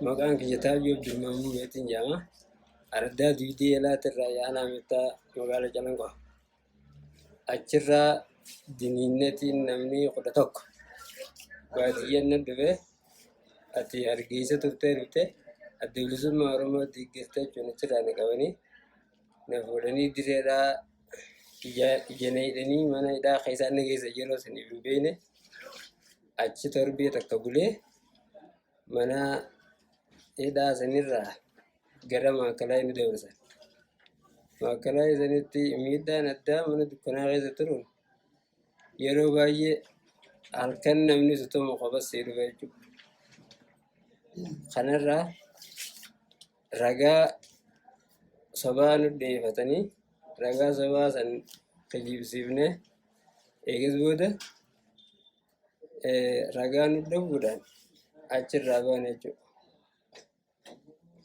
Maqaan kiyya Taayyoo Abdulmaamuu Meetiin jedhama. Ardaa Diidee Elaatirraa Yaanaa Meettaa magaalaa Calanqoo. Achirraa diniinnetiin namni 11 baadiyyaan na dhufe, ati Hargeysa turtee dhufte, Adda Bilisummaa Oromoo deeggartee jechuun achirraa na qabanii na fuudhanii direedhaa ija na hidhanii mana hidhaa keessaa na geessa. Yeroo saniif hin beekne. Achi torbee takka bulee mana hidhaa sanirraa gara maakkalaa nu dabarsan. Maakkalaa sanitti miidhaan addaa mana dukkanaa keessa turuun yeroo baay'ee halkan namni sutuma qofa sii dhufa jechuudha. Kanarraa ragaa sobaa nu dhiyeeffatanii, ragaa sobaa san kijibsiifnee, eegas booda ragaa nu dhabuudhaan achirraa baane jechuudha.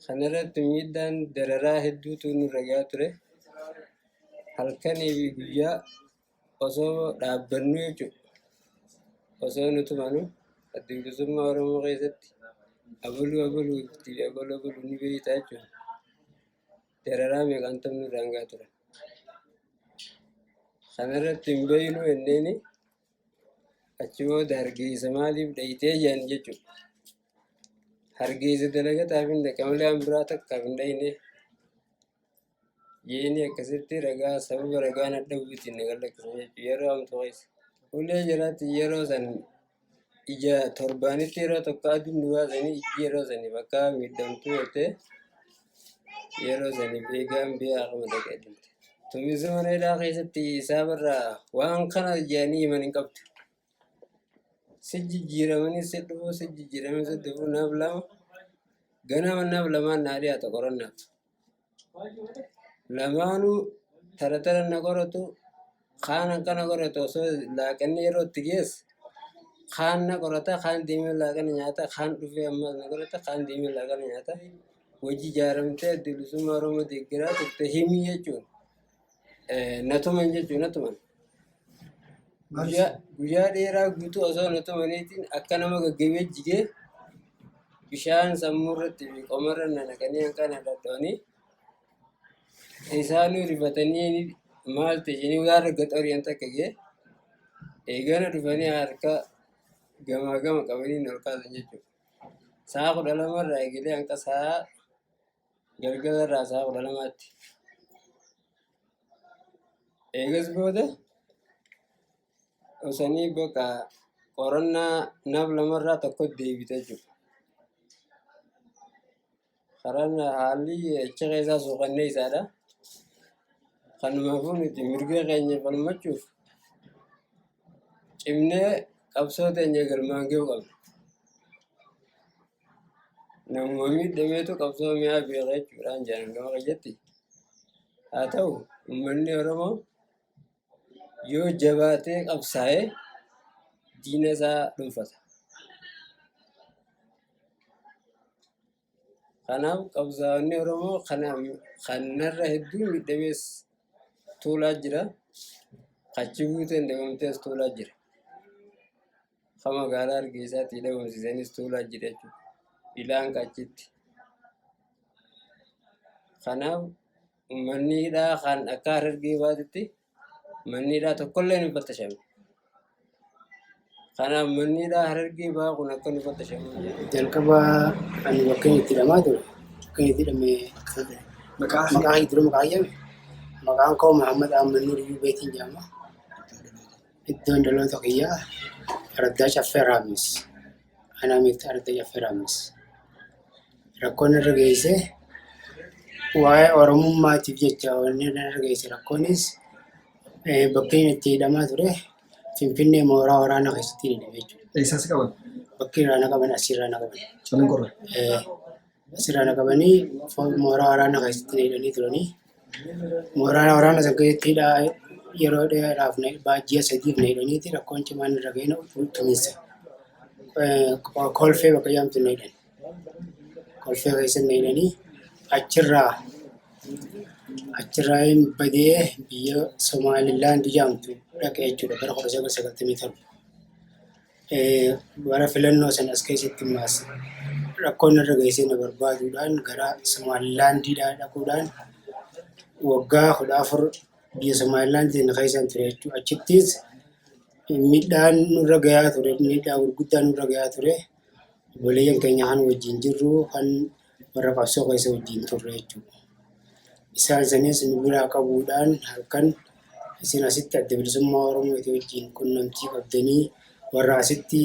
Kanarratti miidhaan dararaa hedduutu nurra gahaa ture. Halkanii fi guyyaa osoo dhaabbannu jechuudha. Osoo nu tumanu, Adda Bilisummaa Oromoo keessatti abaluu abaluu fi abaluu abaluu ni beektaa jechuudha. Dararaa meeqaan ta'u nurraan gahaa ture. Kanarratti hin beeknu jenneeni, achi booda Hargeysa maaliif dhayitee jedhan jechuudha. Hargeysa dalagataaf hin dhaqa malee waan biraa takkaaf hin dhayine jeeni, akkasitti ragaa sababa ragaan adda buutiin na gallakkisan jechuudha yeroo hamtuu keessa. Ulee jiraatti yeroo san ija torbaanitti yeroo tokko aduun nu baasanii, ijji yeroo sanii bakka miidhamtuu jettee yeroo sanii beekaan biyya akkuma dhaqee dhumte. Tumiinsa mana hidhaa keessatti isaabarraa waan kana jedhanii himan hin qabdu. Si jijjiiramanii si dhufuu, si jijjiiramanii si dhufuu, naaf lama ganama naaf lamaan naa dhiyaata qorannaaf. Lamaanuu tara tara na qoratu, kaan akkana qoratu, osoo laaqanni yeroo itti geesse kaan na qorata, kaan deemee laaqana nyaata, kaan dhufee ammas na qorata, kaan deemee laaqana nyaata. Hojii ijaaramtee Adda Bilisummaa Oromoo deeggaraa turte himii jechuun na tuman jechuun na tuman. Guyyaa dheeraa guutuu osoo na tumaniitiin akka nama gaggabee jigee bishaan sammuu irratti fi qomarra na naqanii hanqana dhadha'anii, isaanuu rifatanii maal ta'e jedhanii waan gad ori'an takka ga'e. Eegana dhufanii harka gamaa gama qabanii na ol kaasan jechuudha. Sa'a 12 irraa eegalee hanga sa'a galgala irraa sa'a 12tti. Eegas booda osanii bakka qorannaa naaf lamarraa tokko deebite jechuudha. Karaan haalli achi keessaa suuqannee isaadha. Kanumaafuu nuti mirga keenya falmachuuf cimnee qabsoo teenya galmaan ga'uu qabna. Namuma miidhameetu qabsoo mi'aa beeka jechuudhaan jedhan gama kiyyatti. Haa ta'u, uummanni Oromoo yoo jabaatee qabsaa'e diina isaa dhuunfata. Kanaaf qabsaa'onni Oromoo kanarra hedduu miidhamees tuulaa jira. Achi buuteen dhabamtees tuulaa jira. Kan magaalaa Hargeysaatti dhabamsiisanis tuulaa jira jechuudha. Ilaan achitti. Kanaaf manni hidhaa kan akka Harargee baatutti manni hidhaa tokkollee hin fattashamne. Kanaaf manni hidhaa Harargee ba'aa kun akka nu fattashamu. Jalqaba ani bakka inni itti hidhamaa ture, bakka inni itti hidhame, Maqaa maqaa dura maqaa hayyame, maqaan koo Muhammad Ahmad Nur Yubeetiin jedhama. Iddoon dhaloota kiyyaa Araddaa Caffee Raamis. Anaa miti, Araddaa Caffee Raamis. Rakkoon irra geesse waa'ee Oromummaatiif jecha wanni irra geesse rakkoonis bakki inni itti hidhamaa ture Finfinnee mooraa waraanaa keessatti hidhame jechuudha. Eessaa si qaban? Bakki irraa na qaban asirraa na qaban. Calanqorra. Asirraa na qabanii mooraa waraanaa keessatti na hidhanii turanii. Mooraa waraanaa sana keessatti hidhaa yeroo dheeraaf ji'a 3f na hidhaniiti rakkoon cimaan irra ga'e tuminsa. Kolfee bakka jedhamtu na hidhan. Kolfee keessa na hidhanii achirraa hin badee biyya Somaalilaand jedhamtu dhaqe jechuudha bara 1997. Bara filannoo sana as keessatti maas Rakkoon irra geessee na barbaaduudhaan gara Somaalilaandiidhaa dhaquudhaan waggaa 14 biyya Somaalilaandiin keessan ture jechuudha. Achittis miidhaan nurra gahaa ture, miidhaa gurguddaa nurra gahaa ture. Obboleeyyan keenya kan wajjin jirru kan warra qabsoo keessa wajjin turre jechuudha. Isaan sanis nu biraa qabuudhaan halkan isin asitti Adda Bilisummaa Oromooti wajjin qunnamtii qabdanii warra asitti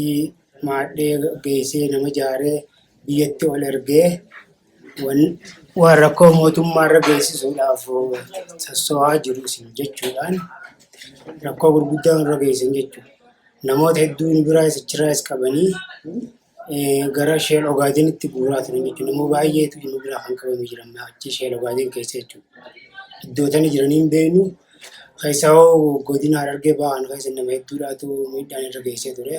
maadhee geessee nama jaaree biyyatti ol ergee waan rakkoo mootummaa irra geessisuudhaaf sosso'aa jiru isin jechuudhaan rakkoo gurguddaa irra geessan jechuudha. Namoota hedduu nu biraas achirraas qabanii gara Sheel Ogaadenitti guuraa turan jechuudha. Nama baay'eetu nu biraa kan qabamee jira achi Sheel Ogaadeen keessa jechuudha. Iddoo tani jiranii hin beeknu. Keessa hoo godina Harargee ba'an keessa nama hedduudhaatu miidhaan irra geessee ture.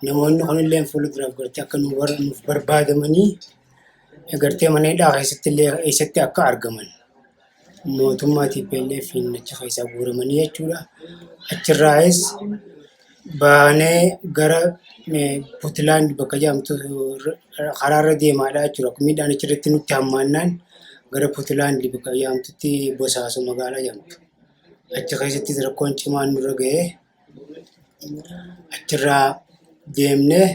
Namoonni kunillee fuulduraaf gartee akka nuuf barbaadamanii gartee mana hidhaa keessatti illee eessatti akka argaman mootummaa TPLF achi keessaa guuramanii jechuudha. Achirraayis baanee gara Puutlaand bakka jedhamtu karaarra deemaadha jechuudha. Miidhaan achirratti nutti hammaannaan gara Puutlaand bakka jedhamtutti Bosaaso magaalaa jedhamtu. Achi keessattis rakkoon cimaan nurra ga'ee achirraa deemnee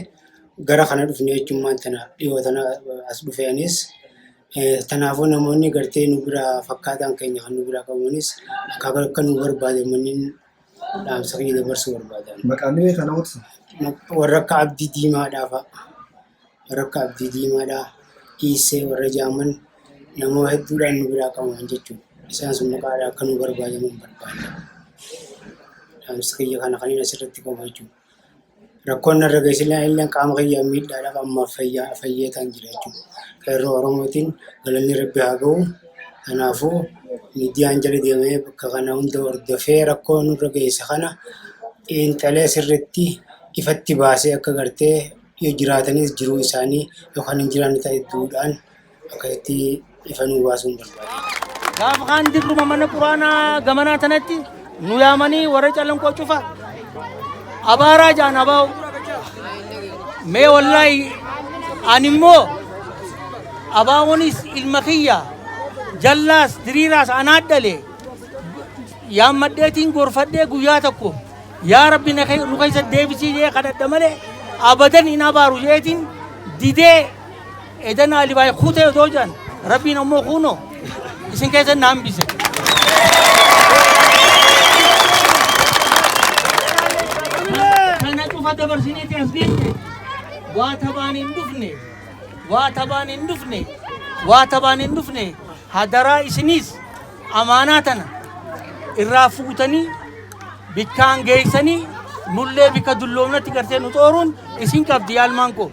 gara kana dhufne jechuun tana dhiyoo tana as dhufe anis. Kanaafuu namoonni gartee nu biraa fakkaataan keenya kan nu biraa qabanis akka nu barbaadamaniin dhaamsa kiyya dabarsuu barbaadan. Maqaan ni beekaa namoota sana? Warra akka Abdii Diimaadhaa fa'a. Warra akka Abdii Diimaadhaa, Dhiissee warra jaaman namoota hedduudhaan nu biraa qabaman jechuudha. Isaan sun maqaadhaan akka nu barbaadaman barbaada. Dhaamsa kiyya kana kan inni asirratti qabu jechuudha. Rakkoon narra geesse illee qaama kiyyaa miidhaadhaaf ammaaf fayyee ta'an jira jechuudha. Qeerroo Oromootiin galanni Rabbi haa ga'u. Kanaafuu miidiyaan jala deemee bakka kana hunda hordofee rakkoo nurra geesse kana xiinxalee sirriitti ifatti baasee akka gartee yoo jiraatanis jiruu isaanii yookaan hin jiraanne ta'e duudhaan akkasitti ifa nuu baasuun barbaada. Gaafa kaan dirruma mana quraanaa gamanaa tanatti nu yaamanii warra Calanqoo cufa abaaraa jaan abaa'u. Mee wallaahi ani immoo abaa'oonis ilma kiyya jallaas diriiraas anaa dhale yaammadheetiin gorfadhee guyyaa tokko yaa Rabbi nu keessa deebisii jee kadhadha malee abadan hin abaaru jeetiin didee edan alibaay kutee odoo jedhan Rabbiin ammoo kunoo isin keessa na hambise. Kana cufa dabarsineeti as geesse waa tabaan hin dhufne, waa tabaan hin dhufne, waa tabaan hin dhufne. Hadaraa isiniis amaanaa tana irraa fuutanii bikkaan geessanii nullee bikka dulloomnatti gartee nu xooruun isin qabdi yaalmaan koo.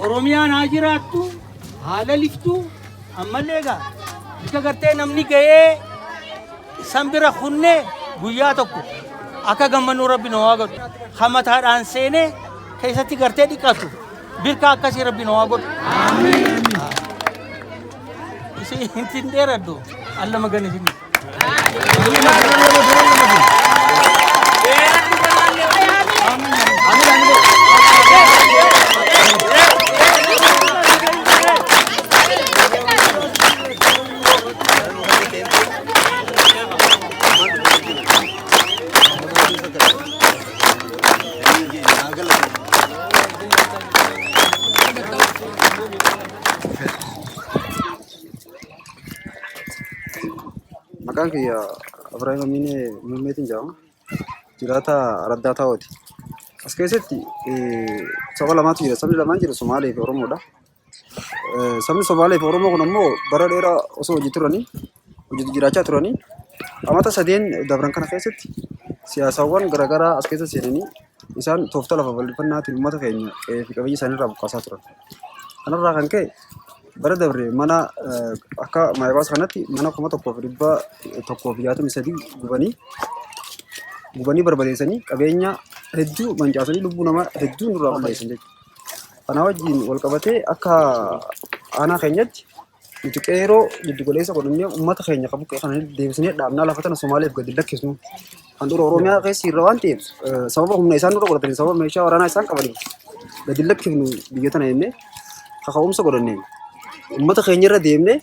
Oromiyaan haa jiraattu, haa laliftu, ammallee egaa bikka gartee namni ga'ee san bira kunnee guyyaa tokko akka gammannuu Rabbi nu haa godhu. Hamataadhaan seenee keessatti gartee dhiqatu birka akkasii Rabbi nu haa godhu. Isin hin dheeradhu alla magan isin. Maqaan kiyya Ibraahim Aminee Muummeetiin jedhama. Jiraataa Araddaa Taa'ooti. As keessatti saba lamaatu jira. Sabni lamaan jiru Somaalee fi Oromoodha. Sabni Somaalee fi Oromoo kun ammoo bara dheeraa osoo hojii turanii hojii jiraachaa turanii amata sadeen dabran kana keessatti siyaasawwan garaagaraa as keessa seenanii isaan tooftaa lafa bal'ifannaatiin uummata keenya qe'ee fi qabeenya isaanii irraa buqqaasaa turan. Kanarraa kan ka'e bara dabre mana akka maayibaas kanatti mana 1163 gubanii barbadeessanii qabeenya hedduu mancaasanii lubbuu namaa hedduu nurraa balleessan jechuudha. Kana wajjin wal qabatee akka aanaa keenyatti Nuti qeeroo giddu galeessa godhannee uummata keenya qabu kana deebisnee dhaabnaa lafa tana Somaaleef gadi lakkisnu. Handhuura Oromiyaa keessa irra waan ta'eef sababa humna isaan nurra godhatanii sababa meeshaa waraanaa isaan qabaniif gadi lakkifnu biyya tana jennee kaka'umsa godhannee uummata keenya irra deemnee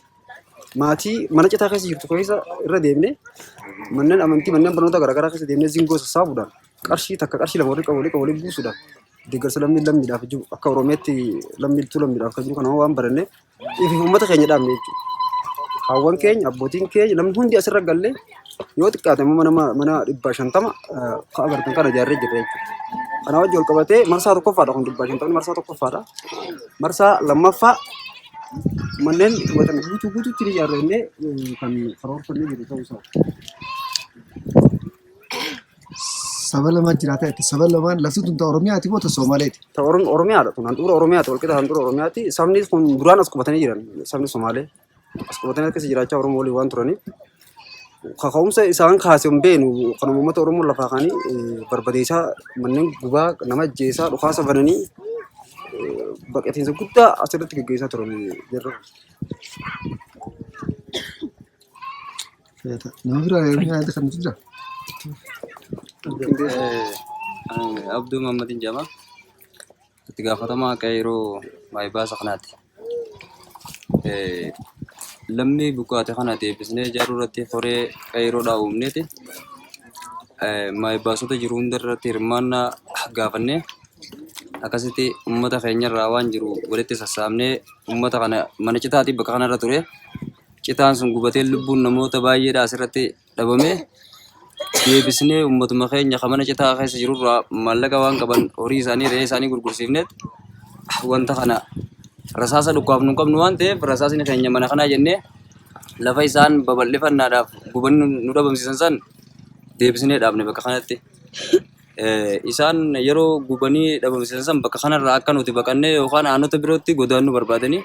maatii mana citaa keessa jirtu keessa irra deemnee manneen amantii manneen barnoota garaagaraa keessa deemnee zingoo sassaabuudhaan qarshii takka qarshii lama walii qabu walii qabu walii buusuudhaan deeggarsa lammii lammiidhaaf jiru akka Oromiyaatti lammiitu lammiidhaaf kan jiru kana waan baranneef ifi uummata keenya dhaabne jechuudha. Haawwan keenya abbootiin keenya namni hundi asirra gallee yoo xiqqaate immoo mana mana 150 ka'a agartan kana ijaarree jirra jechuudha. Kana wajjin wal qabatee marsaa tokkoffaadha kun 150 marsaa tokkoffaadha. Marsaa lammaffaa manneen gubatan guutuu guutuutti ni ijaarra jennee kan karoorfannee jiru ta'uu isaa. Saba lama jiraata jetti. Saba lamaan lafti tun ta Oromiyaati moo ta Somaaleeti? Ta Oromiyaadha kun handhuura Oromiyaati walqixa handhuura Oromiyaati. Sabni kun duraan as qubatanii jiran sabni Somaalee as qubatanii akkasii jiraachaa Oromoo waliin waan turaniif kaka'umsa isaan kaase hin beeknu kan uummata Oromoo lafaa kaanii barbadeessaa manneen gubaa nama ajjeesaa dhukaasa bananii baqatiinsa guddaa asirratti gaggeessaa turan jarri kun. Nama biraa yaada kan jira. Abduu Mahammadin jedhama. Itti gaafatamaa qeeroo maayibaasa kanaati. Lammii buqqaate kana deebisnee ijaaruu irratti horee qeeroodhaa uumneeti. Maayibaasota jiru hunda irratti hirmaannaa gaafannee akkasitti uummata keenyarraa waan jiru walitti sassaabnee uummata kana mana citaatii bakka kanarra ture. Citaan sun gubatee lubbuun namoota baay'eedha asirratti dhabame. Deebisnee uummatuma keenya kan mana citaa keessa jirurraa maallaqa waan qaban horii isaanii re'ee isaanii gurgursiifneet wanta kana rasaasa dhukkaaf nu qabnu waan ta'eef rasaasni keenya mana kanaa jennee lafa isaan babal'ifannaadhaaf gubanni nu dhabamsiisan san deebisnee dhaabne bakka kanatti. Isaan yeroo gubanii dhabamsiisan san bakka kanarraa akka nuti baqannee yookaan aanota birootti godaannu barbaadanii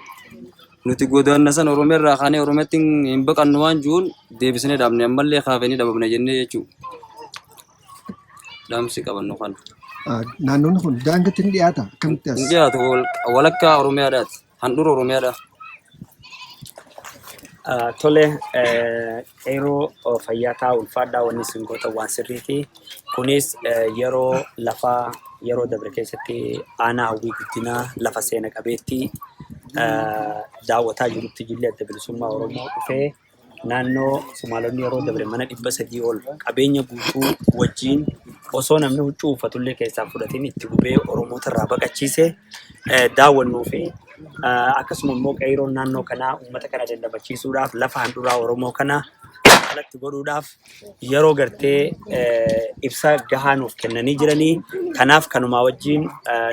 nuti godaanna san Oromiyaa irraa kaanee Oromiyaatti hin baqannu waan jiruun deebisnee dhaabne ammallee kaafanii dhabamne jennee jechuudha. Dhaamsi qabannu kana. Naannoon kun daangatti ni dhiyaata akkamitti as? Hin dhiyaatu walakkaa Oromiyaadhaati. Handhuura Oromiyaadha. Tole, qeeroo fayyaa ta'a ulfaadhaa wanni isin gootan waan sirriiti. Kunis yeroo lafa yeroo dabre keessatti aanaa hawwii guddinaa lafa seena qabeettii daawwataa jirutti jilli adda bilisummaa Oromoo dhufee naannoo Sumaalonni yeroo dabre mana 300 ol qabeenya guutuu wajjin osoo namni huccuu uffatullee keessaa fudhatiin itti gubee Oromoota irraa baqachiise daawwannuu fi akkasuma immoo qeeroon naannoo kanaa uummata kana dandamachiisuudhaaf lafa handhuraa Oromoo kana alatti godhuudhaaf yeroo gartee ibsa gahaa nuuf kennanii jiranii. Kanaaf kanumaa wajjin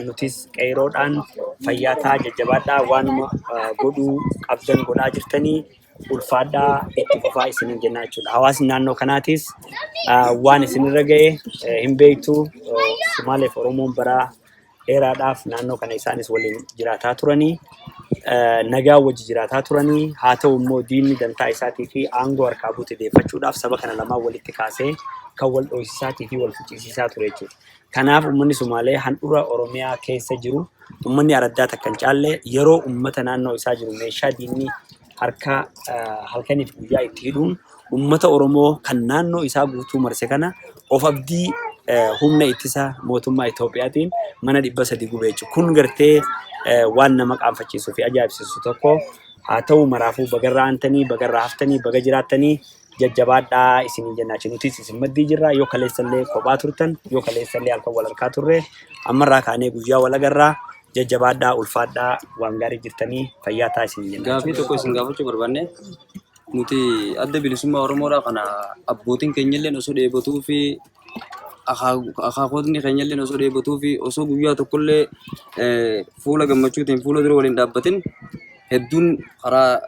nutis qeeroodhaan fayyaa ta'aa jajjabaadhaa waanuma godhuu qabdan godhaa jirtanii ulfaadhaa itti fufaa isiniin jennaa jechuudha. Hawaasni naannoo kanaatis waan isinirra ga'e hin beektu. Somaaleef Oromoon bara dheeraadhaaf naannoo kana isaanis waliin jiraataa turanii nagaa wajji jiraataa turanii haa ta'u immoo diinni dantaa isaatii fi aangoo harkaa buute deeffachuudhaaf saba kana lamaan walitti kaasee kan wal dhoysisaatii fi wal ficcisiisaa ture jechuudha. Kanaaf uummanni Sumaalee handhuura Oromiyaa keessa jiru uummanni araddaa takka hin caalle yeroo uummata naannoo isaa jiru meeshaa diinni harka halkaniif guyyaa itti hidhuun uummata Oromoo kan naannoo isaa guutuu marse kana of abdii humna ittisa mootummaa Itoophiyaatiin mana 300 gube jechuudha. Kun gartee waan nama qaanfachiisuu fi ajaa'ibsiisu tokko haa ta'u maraafuu bagarraa aantanii bagarraa haftanii baga jiraattanii jajjabaadhaa isiniin jennaa jechuudha. Nutis isin maddii jirra yoo kaleessallee kophaa turtan yoo kaleessallee halkan wal harkaa turre ammarraa kaanee guyyaa wal agarraa jajjabaadhaa ulfaadhaa waan gaarii jirtanii fayyaa ta'aa isiniin jennaa Gaafii jechuudha. tokko isin gaafachuu barbaanne nuti adda bilisummaa Oromoodhaa kana abbootiin keenyallee osoo dheebotuu fi akaakotni keenyallee osoo dheebotuu fi osoo guyyaa tokkollee fuula gammachuutiin fuula dura waliin dhaabbatin hedduun karaa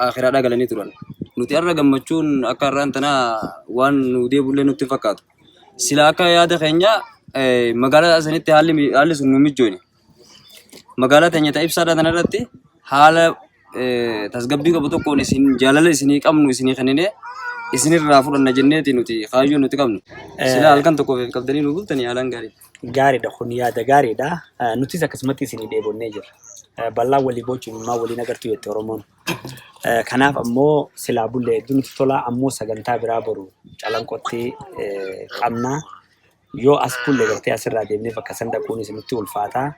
akiraadhaa galanii turan. Nuti har'a gammachuun akka har'aan tanaa waan nu deebullee nutti fakkaatu. Sila akka yaada keenya magaalaa sanitti haalli sun nu mijoone. Magaalaa teenya ta ibsaadhaa tanarratti haala tasgabbii qabu tokkoon isin jaalala isinii qabnu isinii kenninee isinirraa fudhanna jenneeti nuti kaayyoo nuti qabnu. Sila halkan tokkoof qabdanii nu bultanii haalaan gaarii. Gaariidha kun yaada gaariidha. Nutis akkasumatti isinii dheebonnee jirra. Bal'aan walii boochuun immoo waliin agartuu jette Oromoon. Kanaaf ammoo silaa bullee hedduu nutti tola ammoo sagantaa biraa boru Calanqootti qabna. Yoo as bulle gartee asirraa deemnee bakka san dhaquun isinitti ulfaata.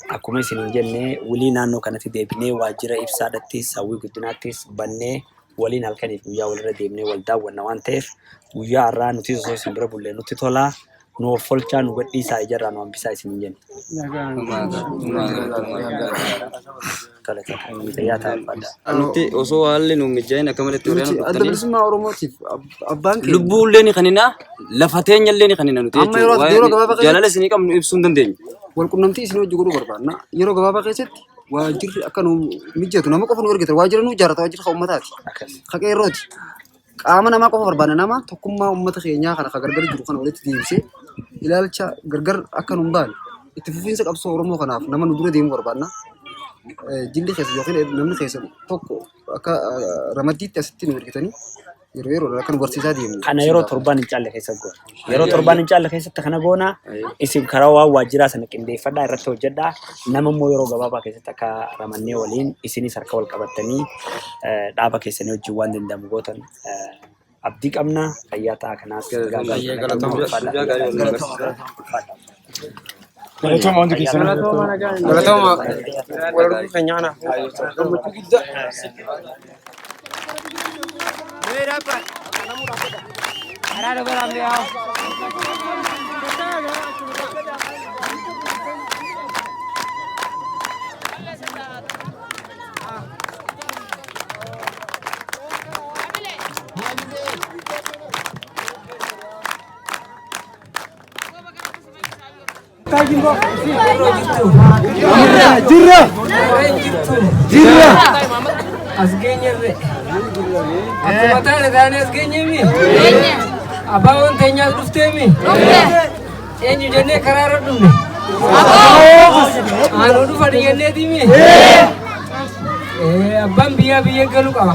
Akkuma isiniin jenne wulii naannoo kanatti deebinee waajjira ibsaadhattis hawwii guddinaattis bannee waliin halkaniif guyyaa walirra deemnee wal daawwanna waan ta'eef guyyaa har'aa nuti osoo isin bira bullee nutti tola. Nu offolchaa nu gadhiisaa ijarraa nu hambisaa isiniin jenna. Tole tole. Fayyaa ta'aa ulfaadhaa. Nuti osoo haalli nu mijaa'in akka malee Nuti waraana adda dhuftanii bilisummaa Oromootiif abbaan keenya lubbuu illee ni kanina lafa teenya illee ni kanina nuti Amma yeroo jechuudha. yeroo gabaabaa Jaalala keessatti isinii qabnu ibsuu hin dandeenyu. wal qunnamtii isin wajji godhuu barbaanna. Yeroo gabaabaa keessatti waajjirri akka nu mijatu nama qofa nu ergita. Waajjira nu ijaarrata waajjira kan uummataati. Akkas. Ka qeerrooti. Qaama namaa qofa barbaanna. Nama tokkummaa uummata keenyaa kana ka gargar jiru kana walitti deebisee ilaalcha gargar akka nu hin baane itti fufiinsa qabsoo Oromoo kanaaf nama nu dura deemu barbaanna. Jilli keessa yookiin namni keessa tokko akka ramaddiitti asitti nu ergitanii yeroo yeroodhaan akka nu barsiisaa deemnu. Kana yeroo torbaan hin caalle keessa goona. Yeroo torbaan hin caalle keessatti kana goona. Isin karaa waan waajjiraa sana qindeeffadhaa irratti hojjedhaa. Nama immoo yeroo gabaabaa keessatti akka ramannee waliin isinis harka wal qabattanii dhaaba keessanii wajjin waan danda'amu gootan abdii qabna. Fayyaa ta'aa kanaas Galatooma hundi keessan. Galatooma wal arguu keenya kanaaf gammachuu guddaa. Jirra! Jirra! As geenyerre. Akkuma taane taane as geenyemi. Abaaboon teenyaas dhufteemi. Eenyu jennee karaa irra dhufne. Aanuu dhufan jenneetimi. Abbaan biyyaa biyya galuu qaba.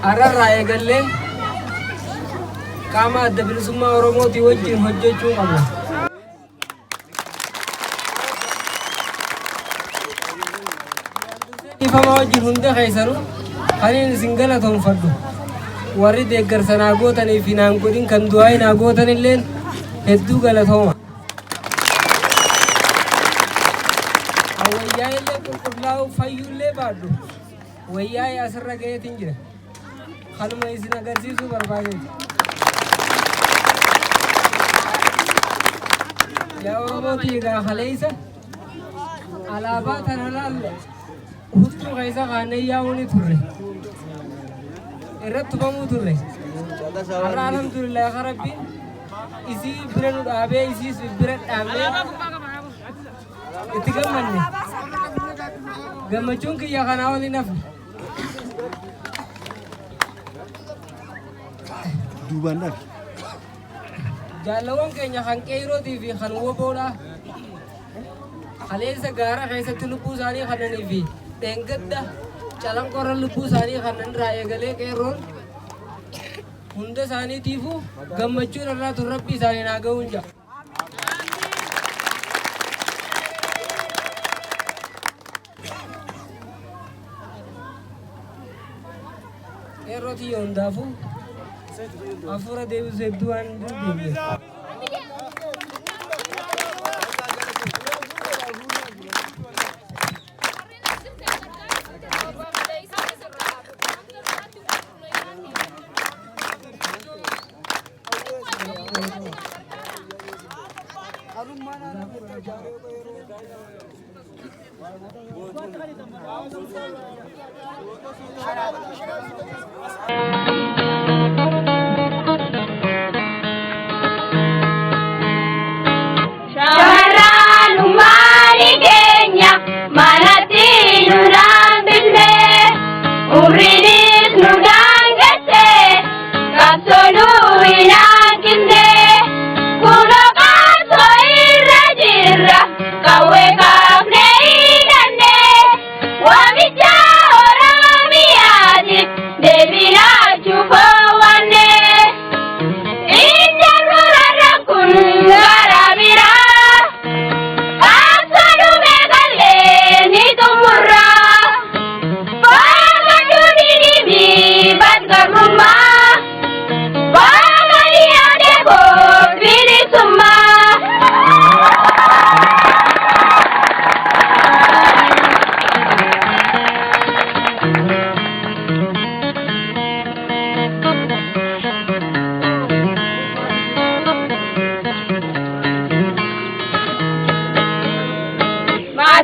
Har'arraa eegallee qaama adda bilisummaa Oromootii wajjin hojjechuu qabna. Ifama wajjin hunda keessanuu kaniin isin galatoonfadhu. Warri deeggarsa naa gootanii fi naan godhin kan du'aa naa gootan illeen hedduu galatooma. Wayyaa illee qulqullaa'uu fayyuu illee baadhu. Wayyaa asirra ga'eetiin jira. Kanuma isin agarsiisuu barbaadeeti. Yaa Oromootii egaa kaleessa alaabaa tana laalle huccuu keessa kaannee yaa'uu ni turre. Irratti tufamuu turre. Har'a alhamdulillah yaa Rabbiin isii bira nu dhaabee isiis bira dhaabnee itti gammanne. Gammachuun kiyya kanaa ol hin hafne. Duubaan dhaabi. Jaalawwan keenya kan qeerrootii fi kan woboodha. Kaleessa gaara keessatti lubbuu isaanii kannanii fi dheengadda calanqoorra lubbuu isaanii kanan irraa eegalee qeerroon hunda isaaniitiifuu gammachuun irraa tun rabbi isaanii naa ga'uun jira. Qeerroo tiyya hundaafuu hafuura deebisu hedduu waan hin dandeenyeef. Shamarran uummanni keenya manatti nu dhaabbifne umriinis nu daangesse qabsoo nu hin hanqifne kunoo qabsoo irra jirra qawwee kaafne hidhanne waamicha Oromiyaatiif deebinaa chufa.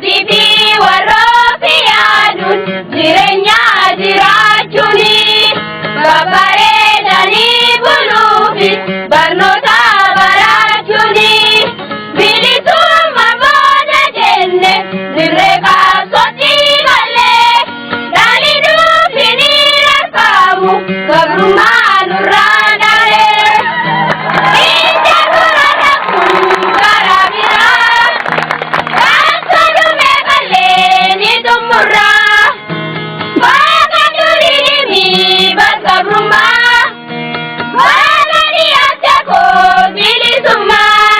Maatii fi warrooti yaaduun jireenya jiraachuuni babbareedanii buluufi barnoota barachuuni bilisummaa booda jenne dirree qabsootti malee dhaalli nuufi ni rakkaamu gabrummaa nurraa dhalee. Ija dura rakkuun karaa biraa. Kaasoo malee ni xumurraa. Waaqa durii mi bakka birummaa. Waaqa dhiyaate koo bilisummaa.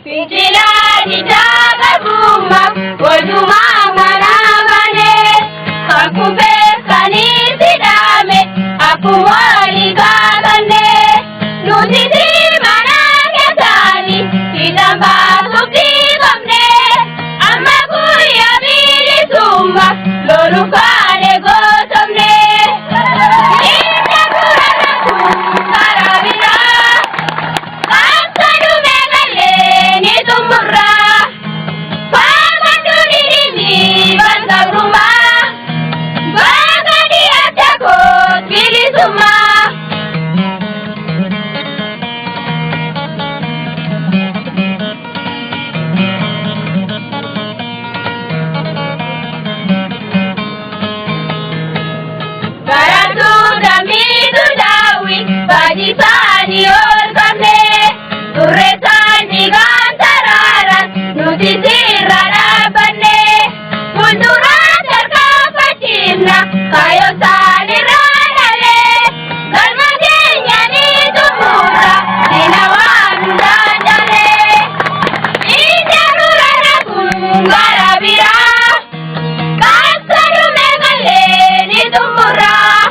Fincilaa diddaa garbummaa walumaa mana banee kan kufeessanii sidhaame akkuma walii gaafannee nuti si mana keessaanii fiixaan baasuuf dhiibamnee amma guyyaa bilisummaa loluuf kaane gootomnee. Ija dura rakkuun karaa biraa. Kaasoo malee ni xumurraa. Waaqa durii ni bakka birumaa. Waaqa dhiyaate koo bilisummaa. Barattuu damiitu daawwi baajisaanii ol qabnee turreessaanii gaantaraaraan nuti sirra dhaabbannee fuulduraa tarkaanfachiifna kaayyoo isaaniirraa dhalee galma keenya ni xumurra diina waan hundaan jalee ija dura rakkuun gara biraa. Kaasoo malee ni xumurraa.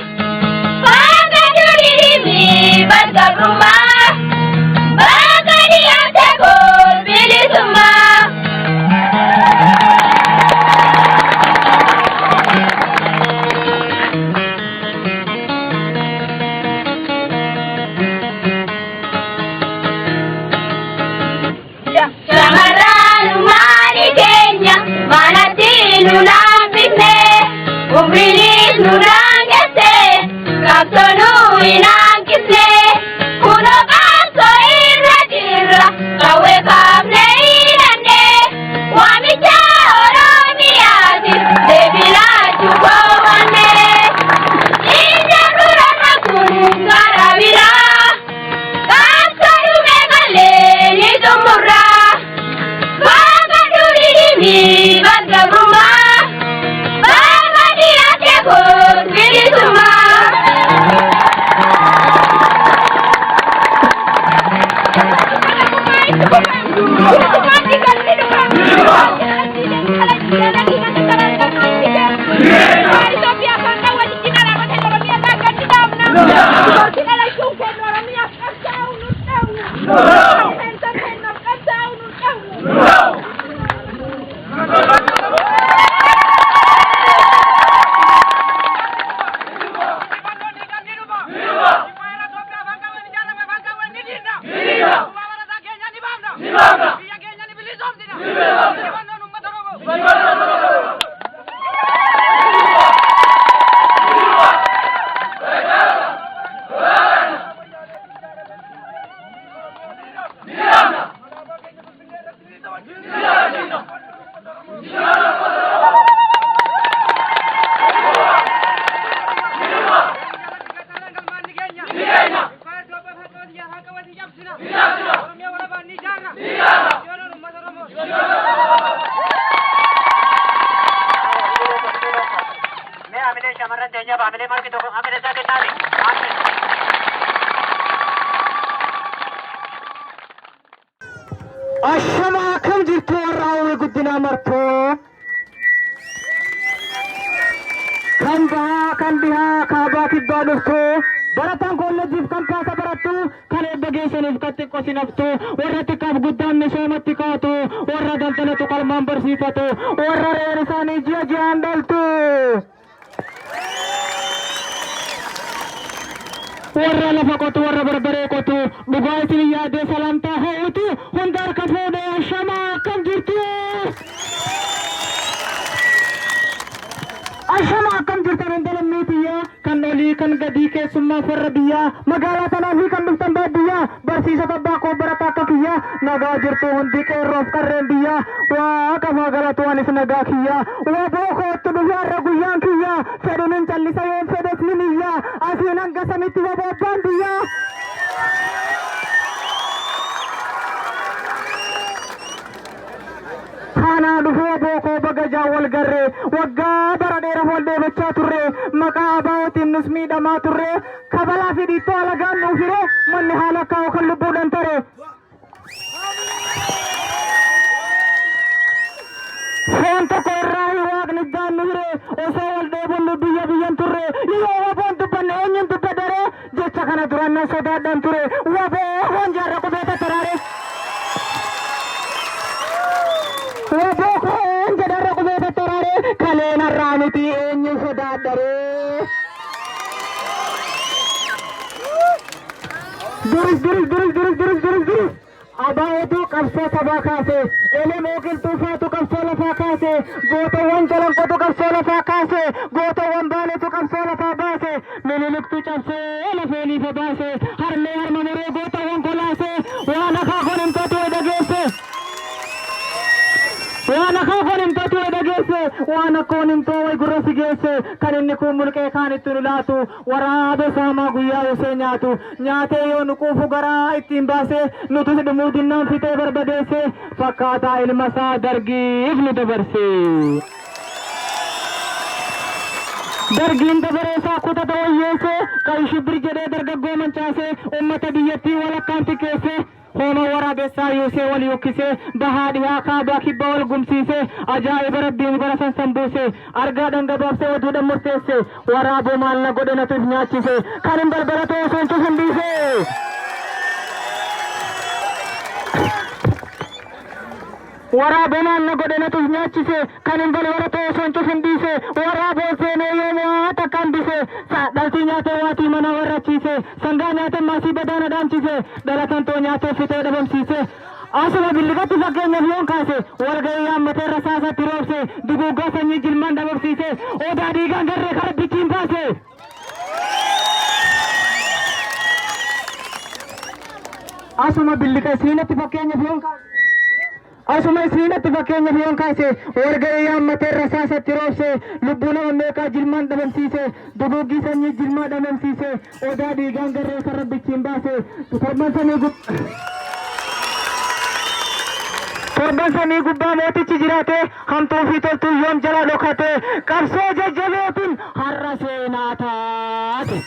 Waaqa durii mi bakka birumaa. Waaqa dhiyaate koo bilisummaa. Shamarran maali keenya manatti nu laaffifne umriinis nu daangesse qabsoo nu hin hanqisne kunoo qabsoo irra jirra qawwee kaafne hidhanne waamicha Oromiyaatiif deebii laachuu goofanne. Ija dura rakkuun karaa biraa. Kaasoo malee ni xumurraa. Waaqa durii mi bakka birumaa. Waaqa dhiyaate koo bilisummaa. Ashama akkam jirtu warra hawwii guddinaa martoo kan bahaa kan dhihaa kaabaa kibbaa dhuftoo Barataan koolleejjiif kan kaasa barattu, kan eebba geessaniif kan xiqqoo sinaftu, warra xiqqaaf guddaan misoomatti kaatu, warra daldalatu qalmaan barsiifatu, warra re'een isaanii ji'a ji'aan dhaltu. Warra lafa qotu, warra barbaree qotu, dhugaa isin yaadee salaamtaa ho'utu, hunda harka fuudhee ashamaa akkam jirtu? Ashama akkam jirtan hunda lammii tiyyaa, kan olii kan gadii keessummaa farra biyyaa, magaalaa tanaa fi kan dhuftan baadiyyaa, barsiisota abbaa koo barataa akka kiyyaa, nagaa jirtu hundi qeerroof qarreen biyyaa, waaqa faa galatu anis nagaa kiyyaa, waboo kootti dhufe har'a guyyaan kiyyaa, fedhu nin callisa yoon fedhes nin iyyaa, asiin hanga samitti waboo abbaan biyyaa. Haanaa dhufuu waboo koo baga jaan wal garre, waggaa bara dheeraaf wal dheebochaa turre, maqaa ABOtiin nus miidhamaa turre, kabalaa fi dhiittoo alagaan nuuf hire, manni haala kaa'u kan lubbuudhaan tare. Foon tokko irraa waaqni iddaan nu hire, osoo wal dheebonnu biyya biyyan turre, yoo waboon dubbanne eenyuun dubbadare, jecha kana duraan nan sodaadhaan ture, waboo jaarra qubee tattaraare. Waboo koon jedharra qubee tattaraare, kaleen har'aa miti eenyu sodaadhare. Duris duris duris duris duris duris duris ABOtu qabsoo sabaa kaase, Elemoo Qilxuufaatu qabsoo lafaa kaase, gootawwan Calanqootu qabsoo lafaa kaase, gootawwan Baaleetu qabsoo lafaa baase, Miniliktu cabsee lafeeniifa baase, harmee harma muree gootawwan kolaase, waan akaakuun himtootu dhageesse. Waan akaakuun himtootu dhageesse, waan akkoon himtoo way gurra si geesse, kan inni kun mulqee kaan itti nu laatu, waraabee saamaa guyyaa usee nyaatu, nyaatee yoo nu quufu garaa ittiin baase, nutis dhumuu dinnaan fixee barbadeesse, fakkaataa ilma isaa dargiif nu dabarse. Dargiin dabaree isaa kutata wayyeesse, kan shibbir jedhee dargaggoo mancaase, ummata biyyattii walakkaan xiqqeesse, hooma waraabessaa yuusee wal yukkisee, bahaa dhihaa kaabaa kibba wal gumsiise, ajaa'iba rabbiin bara san buuse, argaa dhangabaabsee oduudhaan murteesse, waraaboo maal na godhe natu if nyaachise, kan hin balbala ta'e osoo hin cufin dhiise. Waraaboo maal na godhe natu if nyaachise, kan hin balbala ta'e osoo hin cufin dhiise, waraaboon seenee yoom waa takka hambise, dhaltii nyaatee waatii mana warrachiise, sangaa nyaatee maasii badaa na dhaamchise, dhalatan too nyaatee fixee dhabamsiise. Asuma billigatti fakkeenyaaf yoon kaase, walgahii yaammatee rasaasatti roobse, duguuggaa sanyii jilmaan dhabamsiise, odaa dhiigaan garree kara bichiin baase. Asuma billiqa isiinatti fakkeenyaaf yoon kaase. Asuma isiinatti fakkeenyaaf yoon kaase, walgahii yaammatee rasaasatti roobse, lubbuu nama meeqaa jilmaan dhabamsiise, duguuggii sanyii jilmaa dhabamsiise, odaa dhiigaan garree kan rabbichiin baase, torban samii gubbaa. Torban samii gubbaa mootichi jiraate, hamtuu fi toltuu yoom jalaa dhokate, qabsoo jajjabeetiin har'a seenaa taate.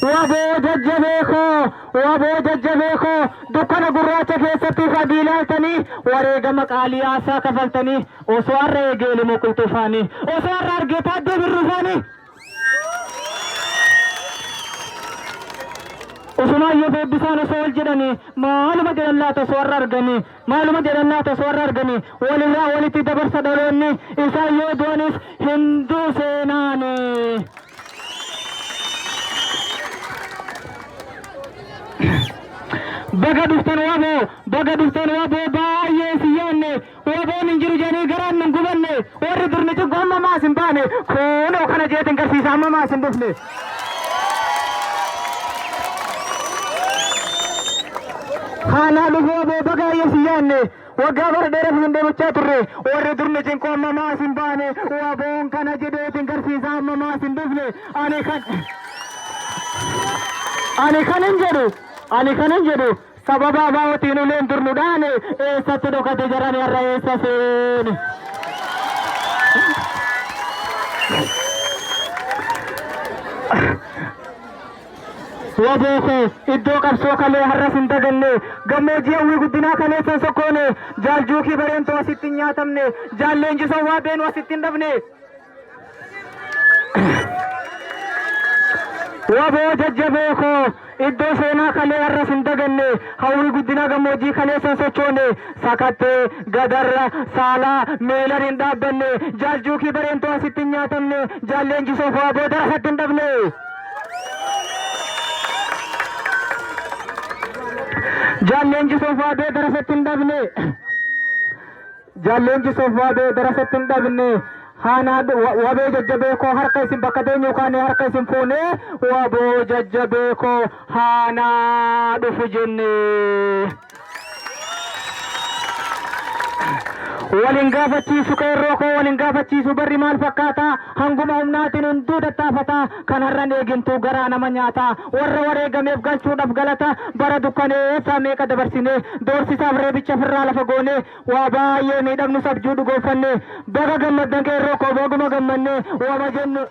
Waboo jajjabee koo, waboo jajjabee koo, dukkana gurraacha keessatti ifa adii ilaaltanii, wareegama qaalii haasaa kafaltanii, osoo har'a eegee Elemoo Qilxuufaanii, osoo har'a argee Taaddee Birruufaanii. Usumaayyoo Eebbisaan osoo ol jedhanii, maaluma jedhan laata osoo har'a arganii, maaluma jedhan laata osoo har'a arganii, walirraa walitti dabarsa dhaloonni, isaan yoo du'anis hinduu seenaanii. Baga dhuftan waboo, baga dhuftan waboo, baay'ee si yaanne, waboon hin jiru jedhanii garaan nun gubanne, warri durni cinqu amma maas hin baane, kunoo kana jeetin garsiisa amma maas hin dhufne. Haanaa dhufu waboo, baga baay'ee si yaanne, waggaa bara dheeraaf hin deemachaa turre, warri durni cinqu amma maas hin baane, waboon kana jedheetin garsiisa amma maas hin dhufne. Ani kan hin jedhu sababa ABOtiin uleen dur nu dhaane, eessatti dhokate jarani, har'a eessa seene? Waboo koo, iddoo qabsoo kalee har'as hin daganne, gammoojjii hawwii guddinaa kaleessa hin sokkoone, jaaljuukii bareentuu asitti hin nyaatamne, jaal leenjisoo waa beenu asitti hin dhabne. Waboo jajjaboo koo iddoo seenaa kalee har'as hin daganne, hawwii guddina gammoojjii kaleessa hin sochoone, sakattee gadarra saalaa meelan hin dhaabbanne, jaaljuukii bareentoo asitti hin nyaatamne, jaalleenjisoof waaboo darasatti hin dhabne. Jaalleenjisoof waaboo darasatti hin dhabne. Jaalleenjisoof waaboo darasatti hin dhabne. Haanaa wabee jajjabee koo harka isin bakka teenyu kaane harka isin fuune, waboo jajjabee koo haanaa dhufu jenne. Walin gaafachiisu qeerroo koo, walin gaafachiisu, barri maal fakkaata? Hanguma humnaatiin hunduu tattaafata. Kan har'an eegintu garaa nama nyaata. Warra wareegameef galchuudhaaf galata. Bara dukkaneessaa meeqa dabarsine, doorsisaaf reebicha firraa lafa goone, waa baay'ee miidhamnu sabjuu dhugooffanne. Baga gammaddan qeerroo koo, baguma gammanne wama jennu.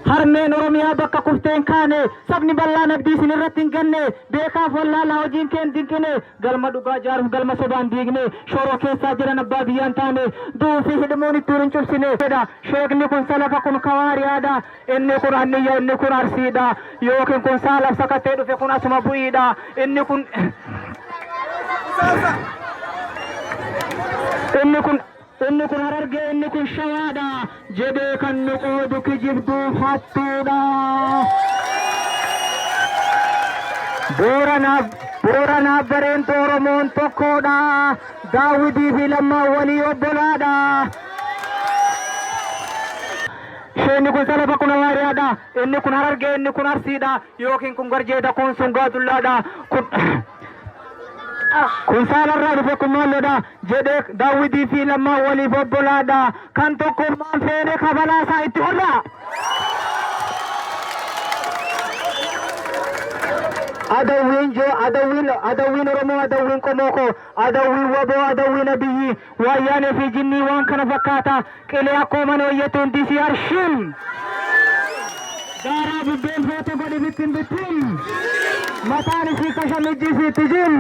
Harmeen Oromiyaa bakka kufteen kaane, sabni bal'aan abdii isin irratti hin ganne, beekaaf wallaalaa hojiin keen dinqine, galma dhugaa ijaaruuf galma sobaan diigne, shoroo keessaa jiran abbaa biyyaan taane, du'uu fi hidhamuun ittiin hin cubsine. Sheekni kun salafa, kun kawaariyaadha, inni kun anniyya, inni kun arsiidha, yookiin kun saalaf sakattee dhufe, kun asuma bu'iidha, inni kun harargee, inni kun shawaadha jedhee kan nu qoodu kijibduuf hattuudha. Booranaaf bareentu Oromoon tokkodha. Daawwitii fi Lammaan walii obbolaadha. Isheenni kun salafa, kun hawaariyaadha. Inni kun harargee, inni kun arsiidha. Yookiin kun garjeedha, kun sungaadullaadha. Kun saalarraa dhufe, kun maalloodha jedhee, Daawwitii fi Lammaan waliif obbolaadha. Kan tokkummaan feene kabalaa isaa itti hodha. Adawwiin joo adawwiin, adawwiin Oromoo, adawwiin qomoo koo, adawwiin waboo, adawwiin Abiyyi, waayyaanee fi jinnii waan kana fakkaata. Qilee akkoo mana hojjetu hundi si arshiin. Daaraa bubbeen feete godhi bittin bittin. Mataan isii kasha, mijji isii itti jin.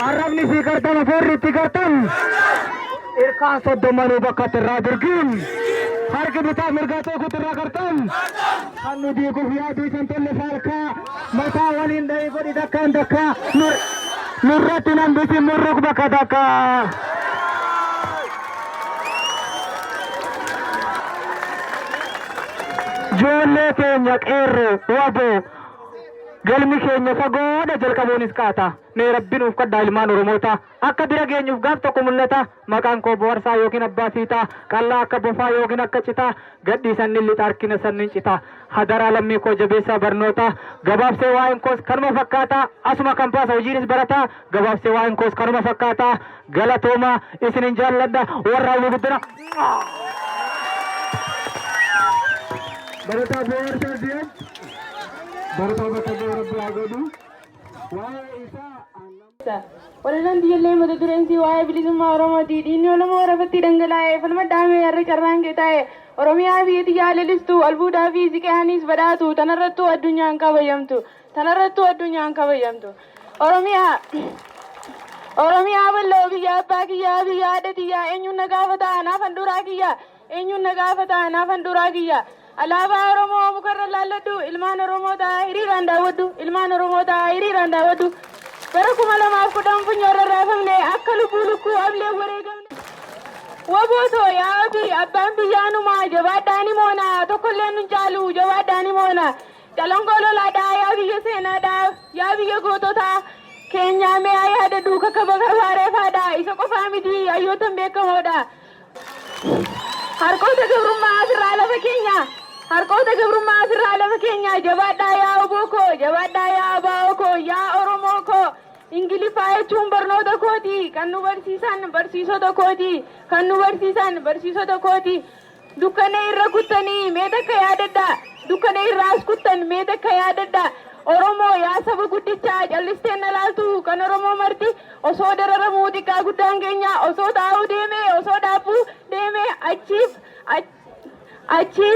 Arrabni isii gartama, foorri itti gartan. Irkaan soddomanuu bakka irraa durgiin. Harki bitaa mirgaa tokkotti irraa gartan. Kan nu diiguuf yaadu isan tolle faalkaa. Mataa waliin dhahii godhi takkaan takkaa. Nurratti nan bisi murruk bakka takkaa. Ijoollee keenya qeerroo waboo, galmi keenya fagoodha, jalqabuunis qaata. Mee rabbi nuuf kadhaa, ilmaan Oromoota akka bira geenyuuf gaaf tokko mul'ata. Maqaan koo Boharsaa yookiin Abbaa Fiixaa, qallaa akka bofaa yookiin akka citaa, gadhiisan ni lixa, harkina sannin citaa. Hadaraa lammii koo, jabeessaa barnoota. Gabaabsee waa'een koos kanuma fakkaata. Asuma kan baasa hojiinis barataa. Gabaabsee waa'een koos kanuma fakkaata. Galatooma, isinin jaalladha, warra hawwii guddina. Barataa Bohaarsaa Ziyad, barataa bakka bu'ee rabbi haa godhu. Waa'ee isaa Walalaan biyyallee mata dureen sii waa'ee bilisummaa Oromooti. Dhiigni Oromoo rafatti dhangalaa'e, falma dhaame har'a carraan kee taa'e. Oromiyaa biyya tiyyaa lalistu, albuudaa fi siqe'aanis badhaatu, tanarrattuu addunyaan kabajamtu. Tanarrattuu addunyaan kabajamtu. Oromiyaa. Oromiyaa bal'oo, biyya abbaa kiyyaa, biyya haadha tiyyaa, eenyuun na gaafata anaaf handhuuraa kiyya, eenyuun na gaafata anaaf handhuuraa kiyya. Alaabaa Oromoo mukarra laalladhu, ilmaan Oromoo ta'a hiriiraan daawwadhu, ilmaan Oromoo ta'a hiriiraan daawwadhu. Bara 2010 funyoorra raafamne, akka lubbuu lukkuu ablee wareegamne. Wabootoo yaa abii, abbaan biyyaanumaa, jabaadhaani moona, tokkollee nun caalu, jabaadhaani moona. Calangoo lolaadhaa, yaa biyya seenaadhaa, yaa biyya goototaa keenyaa, mee yaa yaadadhu kakaba baareefaadha, isa qofaa miti, hayyootan beekamoodha. Harkoota gabrummaa asirraa lafa keenya, harkoota gabrummaa asirraa lafa keenya, jabaadhaa yaa oboo koo, jabaadhaa yaa abaa'oo koo, yaa Oromoo koo. Ingiliffaa jechuun barnoota kooti, kan nu barsiisan barsiisota kooti, kan nu barsiisan barsiisota kooti. Dukkana irra kuttanii mee takka yaadadha, dukkana irraas kuttan mee takka yaadadha. Oromoo yaa saba guddichaa, callisteen na laaltu, kan Oromoo marti osoo dararamuu, xiqqaa guddaan keenya osoo taa'uu deeme, osoo dhaabbuu deeme, achiif achi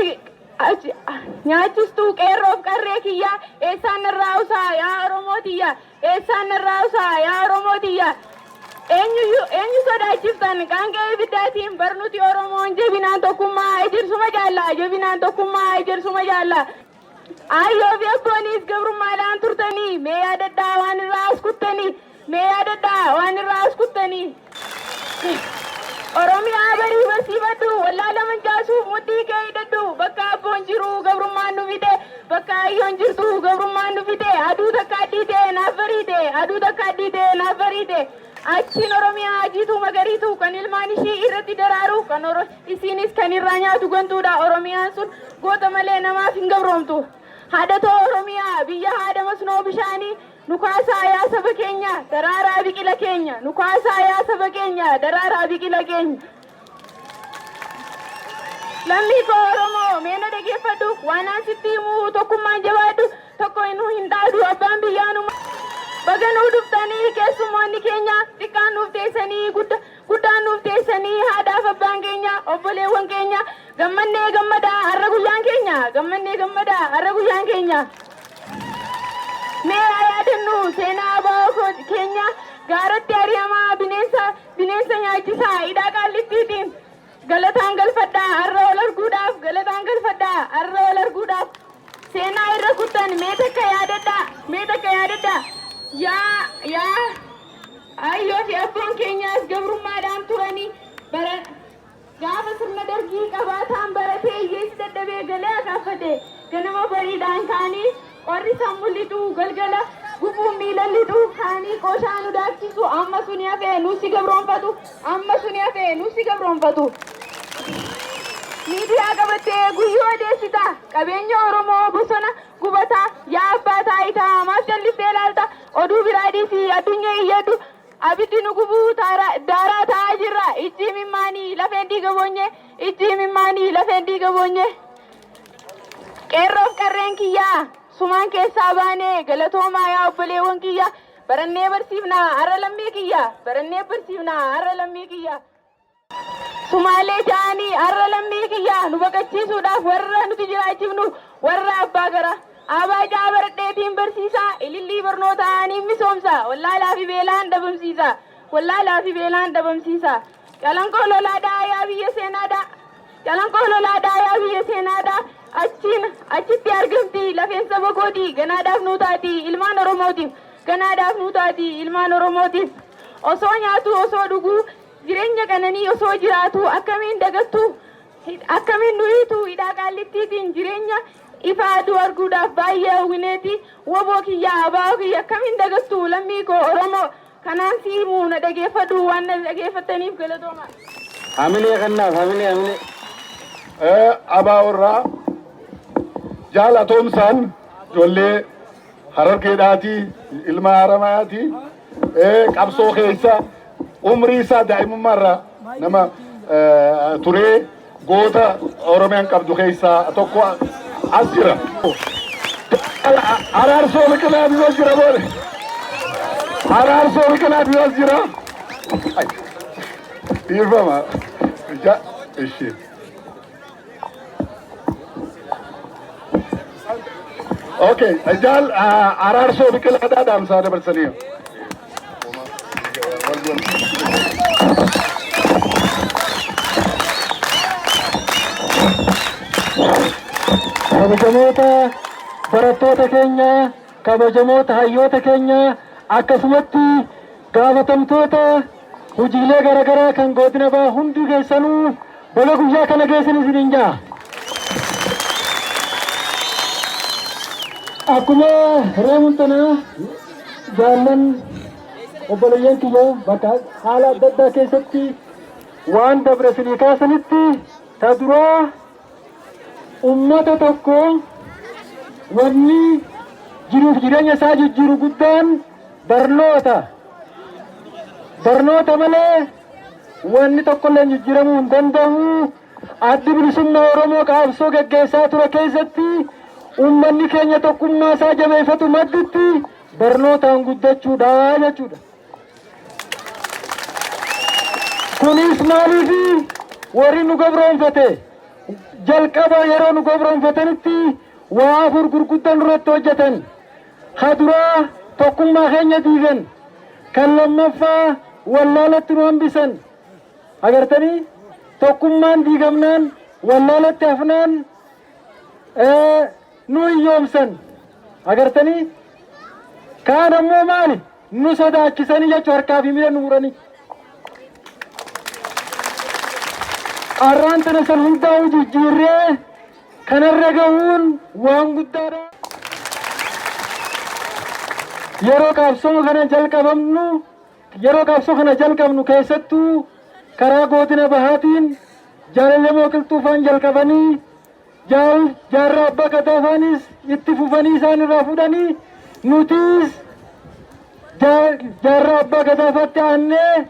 nyaachistuu qeerroof qarree kiyya, eessaan narraa usaa yaa Oromoo tiyya, eessaan narraa usaa yaa Oromoo tiyya. Eenyu sodaachiftan qaanqee ibiddaatiin? Barnuti Oromoon jabinaan tokkummaa ejersuma jaalla, jabinaan tokkummaa ejersuma jaalla. Ayyoo fi abboonis gabrummaadhaan turtanii, mee yaadadhaa waan irraa as kuttanii, mee yaadadhaa waan irraa as kuttanii. Oromiyaa barii barsiifadhu, wallaala mancaasuuf mudhii kee hidhadhu. Bakka abboon jiru gabrummaan nu fide, bakka ayyoon jirtu gabrummaan nu fide. Aduu takka addiite naaf bariite, aduu takka addiite naaf bariite. Achiin Oromiyaa jiituu magariitu, kan ilmaan ishii irratti daraaru, kan isiinis kan irraa nyaatu gantuudha. Oromiyaan sun goota malee namaaf hin gabroomtu. Haadhatoo Oromiyaa, biyya haadha masnoo bishaanii, nu kaasaa yaa saba keenya, daraaraa biqila keenya. Nu kaasaa yaa saba keenya, daraaraa biqila keenya. Lammii koo Oromoo, mee na dhageeffadhu, waan aan sitti himuu tokkummaan jabaadhu, tokko nu hin dhaadu abbaan biyyaa nu. Baga nuu dhuftanii keessummoonni keenya, xiqqaan nuuf teessanii, guddaan nuuf teessanii, haadhaaf abbaan keenya, obboleewwan keenya, gammannee gammadaa har'a guyyaan keenya, gammannee gammadaa har'a guyyaan keenya. Mee haa yaadannu seenaa abaa keenya, gaaratti ari'amaa, bineensa nyaachisaa, hidhaa qaallittiitiin. Galataan galfadhaa har'a ol arguudhaaf, galataan galfadhaa har'a ol arguudhaaf. Seenaa irra kuttan mee takka yaadadhaa, mee takka yaadadhaa. Yaa ayyoo fi abboon keenyaas gabrummaadhaan turanii, bara gaafa sirna Dargii qabaataan baratee, hiyyeessi dadhabee galee akaaffate. Ganama bariidhaan ka'anii qorri sammuu lixuu, galgala gufuun miila lixuu, kaanii qooshaa nu daakchisu. Amma suni hafee nusi gabroonfatu, amma suni hafee nusi gabroonfatu. Miidiyaa qabattee guyyuu odeessita, qabeenya Oromoo bosona gubataa. Yaa abbaa taayitaa, maaf calliftee ilaalta? Oduu biraa dhiisii addunyaa iyyadhu. Abiddi nu gubuu daaraa ta'aa jirra. Ijji mimmaanii lafeen dhiiga boonye, ijji mimmaanii lafeen dhiiga boonye. Qeerroof qarreen kiyyaa, sumaan keessaa baanee, galatoomaa yaa obboleewwan kiyya. Barannee barsiifnaa har'a lammii kiyya, barannee barsiifnaa har'a lammii kiyya. Sumaalee ja'anii har'a lammii kiyya nu baqachiisuudhaaf, warra nuti jiraachifnu warra abbaa gara. Abaa ja'a baradheetiin barsiisaa, ilillii barnootaa niin misoomsa, wallaalaa fi beelaan dhabamsiisa, wallaalaa fi beelaan dhabamsiisa. Calanqoo lolaadhaa yaa biyya seenaadhaa, Calanqoo lolaadhaa yaa biyya seenaadhaa. Achiin achitti argamti lafeen saba kooti, ganaadhaaf nuu taati ilmaan Oromootiif, ganaadhaaf nuu taati ilmaan Oromootiif. Osoo nyaatu, osoo dhuguu, jireenya qananii osoo jiraatu, akkamiin dagattu, akkamiin nu hiitu hidhaa qaallittiitiin? Jireenya ifa aduu arguudhaaf baay'ee hawwineeti. Woboo kiyya, abaa'oo kiyya, akkamiin dagattu lammii koo Oromoo? Kanaan si himuu na dhageeffadhu. Waan na dhageeffattaniif galatooma. Hamilee kennaaf, hamilee, hamilee. Abaa irraa jaalatoomsaan ijoollee Harargeedhaati, ilma Haramayaati, qabsoo keessa umrii isaa daa'imummaa irraa nama turee, goota Oromiyaan qabdu keessaa tokko as jira. Araarsoo Biqilaa as jira boode. Araarsoo Biqilaa as jira. Dhiifama. Ja, ishee. Okay, jaal Araarsoo Biqilaadhaa dhaamsaa dabarsanii. Kabajamoota barattoota keenya, kabajamoota hayyoota keenya, akkasumatti gaafatamtoota hojiilee garaagaraa kan godina baa, hundi keessanuu baga guyyaa kana geessan isiniin ja'a. Akkuma reemuun tanaa jaallan obboleeyyan kiyya bakka haala adda addaa keessatti waan dabre isinii kaasanitti, ta duraa ummata tokko wanni jiruuf jireenya isaa jijjiiru guddaan barnoota. Barnoota malee wanni tokkollee jijjiiramuu hin danda'u. Addi Bilisummaa Oromoo qabsoo geggeessaa ture keessatti ummanni keenya tokkummaa isaa jabeeffatu madditti barnootaan guddachuudha jechuudha. Kunis maaliifi? Warri nu gabroonfate jalqaba yeroo nu gabroonfatanitti waa afur gurguddan irratti hojjetan. Ka duraa tokkummaa keenya diigan. Kan lammaffaa Wallaalatti nu hambisan. Agartanii, tokkummaan diigamnaan, wallaalatti hafnaan nu hiyyoomsan. Agartanii, kaan ammoo maali nu sodaachisanii jechuu, harkaa fi miila nu muranii. Arraan tana san hundaa'uu jijjiirree kanarra gahuun waan guddaadha. Yeroo qabsoo kana jalqabnu, keessattuu karaa godina bahaatiin jaalalamoo qilxuufaan jalqabanii, jaal Jaarraa Abbaa Gadaafaanis itti fufanii isaan irraa fuudhanii, nutis Jaarraa Abbaa Gadaafaatti aannee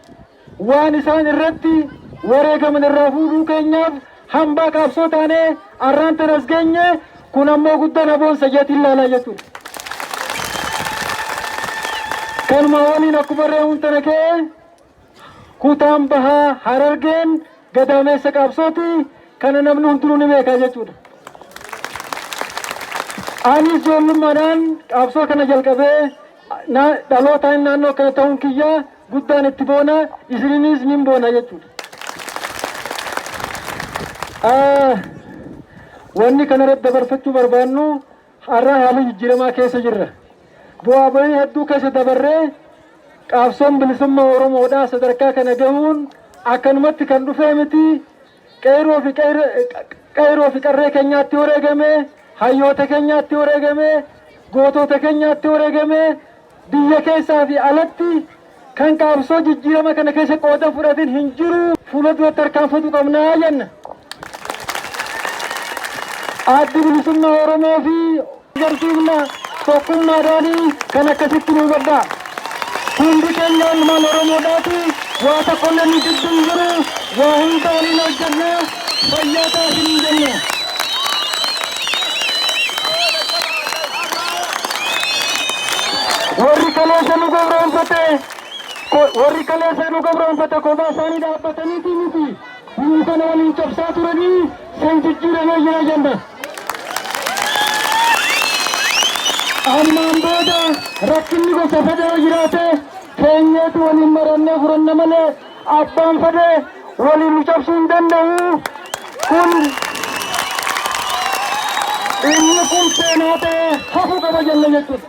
waan isaan irratti wareegaman irraa fuudhuu keenyaaf hambaa qabsoo taanee arraan tanas geenye. Kun ammoo guddaa boonsa jeetiin laalaa jechuudha. Kanuma waliin akkuma reemuun tana ka'e, kutaan bahaa Harargeen gadaameessa qabsooti, kana namni hundinuu ni beeka jechuudha. Anis ijoollummaadhaan qabsoo kana jalqabee dhalootaan naannoo kana ta'uun kiyya guddaan itti boona, isininis nin boona jechuudha. Wanni kanarratti dabarfachuu barbaannu, har'a haala jijjiiramaa keessa jirra. Bu'aa bahii hedduu keessa dabarree qabsoon bilisummaa Oromoodhaa sadarkaa kana gahuun akkanumatti kan dhufee miti. Qeerroo fi qarree keenyaatti wareegame, hayyoota keenyaatti wareegame, gootota keenyaatti wareegame, biyya keessaa fi alatti kan qabsoo jijjiirama kana keessa qooda fudhatin hin jiru. Fuula duratti tarkaanfatu qabnaa jenna. Addi Bilisummaa Oromoo fi agarsiifna tokkummaadhaanii kan akkasitti nu hubadhaa. Hundi keenya ilmaan Oromoodhaati, waa tokkollee nu gidduu hin jiru, waa hunda waliin hojjenna, fayyaa taasisin hin jenna. Warri kaleessa nu gabroonfate kophaa isaanii dhaabbataniiti miti. Biyyi kana waliin cabsaa turanii san jijjiiramee jira jenna. Ammaan booda rakkinni gosa fedhe yoo jiraate keenyeetu waliin marannee furanna malee abbaan fedhe waliin nu cabsuu hin danda'u. Kun inni kun seenaa ta'e hafuu qaba jenna jechuudha.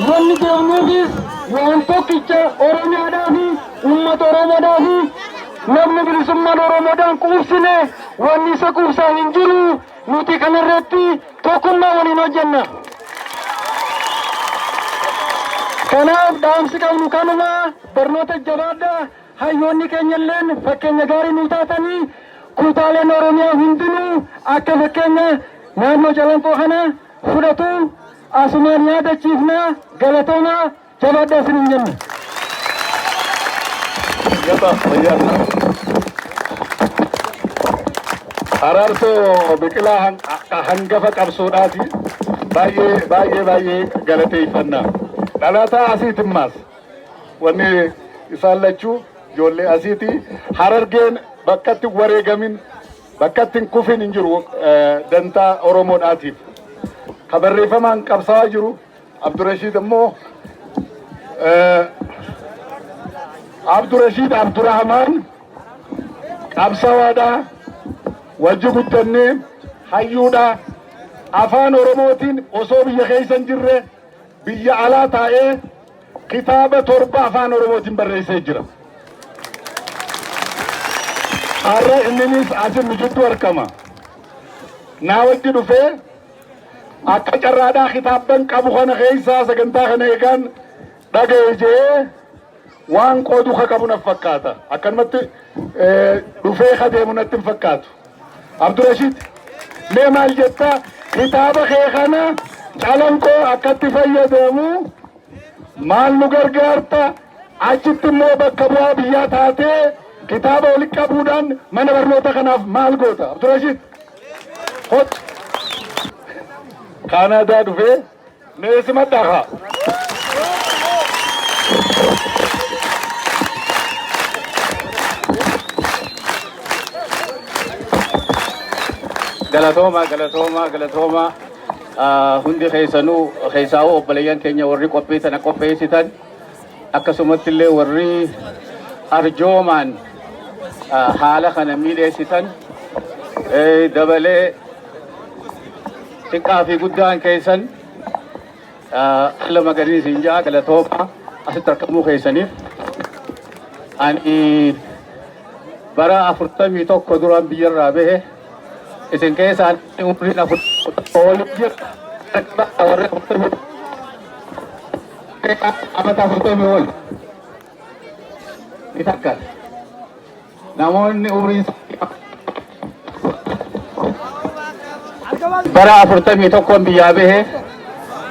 Wanni deemnuufis waan tokkicha, Oromiyaadhaa fi uummata Oromoodhaa fi namni bilisummaan Oromoodhaan quubsine wanni isa quubsaa hin jiru. Nuti kanarratti tokkummaa waliin hojjenna. Kanaaf dhaamsi qabnu kanuma. Barnoota jabaadhaa, hayyoonni keenya illeen fakkeenya gaarii nuu taatanii, kutaaleen Oromiyaa hundinuu akka fakkeenya naannoo Calanqoo kana fudhatu asumaan yaadachiifna. Galatoomaa, jabaadhaa isiniin jenna. Gata, fayyaa. Araarsoo Biqilaa hangafa qabsoodhaati. Baay'ee baay'ee baay'ee galateeffanna. Dhalataa asiitimmaas wanni isaan lachuu ijoollee asiiti. Harargeen bakkatti wareegamin, bakkatti hin kufin hin jiru dantaa Oromoodhaatiif. Ka barreeffamaan qabsaa'aa jiru Abdurashiid immoo, Abdurashiid Abdurrahmaan qabsawaadha, wajji guddannee, hayyuudha. Afaan Oromootiin osoo biyya keessa hin jirre biyya alaa taa'ee kitaaba 7 afaan Oromootiin barreessee jira. Har'a inninis asin nu jidduu argama. Naa wajji dhufee akka carraadhaa kitaabban qabu kana keessaa sagantaa kana eegaan dhaga'e jee waan qoodu ka qabu na fakkaata. Akkanumatti dhufee ka deemu natti hin fakkaatu. Abdurashiid, mee maal jetta? Kitaaba kee kana Calanqoo akkatti fayyadamu maal nu gargaarta? Achitti immoo bakka bu'aa biyyaa taatee kitaaba walitti qabuudhaan mana barnoota kanaaf maal goota? Abdurashiid. Hot. Kaanaadaa dhufee mee simadhaa kaa. Galatooma, galatooma, galatooma. Hundi keessanuu, keessaa'uu obboleeyyan keenya warri qophii tana qopheessitan, akkasumatti illee warri arjoomaan haala kana miidheessitan, dabalee xiqqaa fi guddaan keessan, lama gadiin isin ja'a, galatooma asitti argamuu keessaniif. Ani bara 41 duraan biyyarraa bahe. Isin keessaan umriin 40 ol jira, warri 40 amata 40 ol ni takkaata. Namoonni umriin bara 41n biyyaa bahe.